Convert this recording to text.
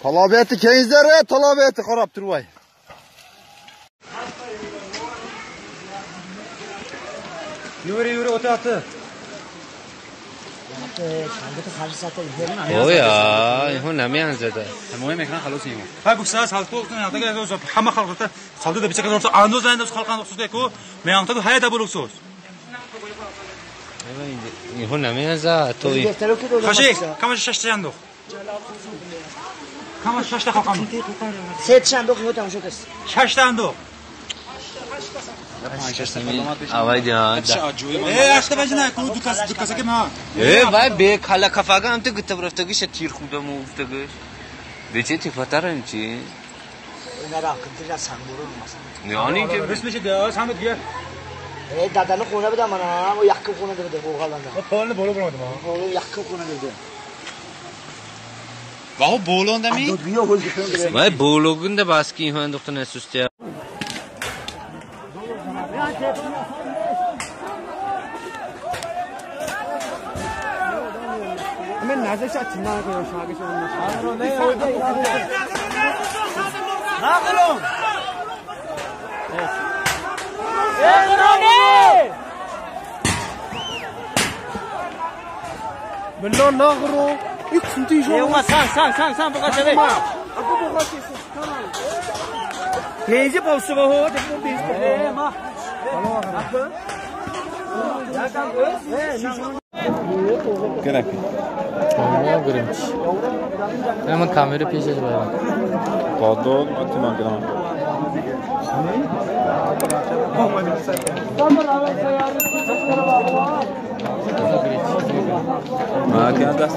Talabiyati kengizlar, talabiyati qarab turvay. Yürü yürü o'tati. Oya, ihu namianzada. مهم ekran خلاص ایمو. ها گوشت سالتو نه همه خلق سالتو ده بیچاره درست اندوز اندوز خلق اندوز کو میانتا کو هيدا بلوکسوس. ایهو نمیانزا تو. خشی کم شش تا اندوخ. کم شش تا خلق اندوخ. سه تا اندوخ یو تماشا کس. شش تا اندوخ. وای به خالا خفاگا هم تو گتب رفتگیش تیر خودم افتگیش بچه تیفتر هم چی؟ یعنی که اسمش ده همه دیگه دادن خونه بدم من و یک خونه بده بوغالنده پول بالا برام ما یک خونه بده واو بولونده می وای بولوگنده باسکی هن دختر نسوستیا من کامرا پیشش باید. دادو اتمان گرام. ما كان دست.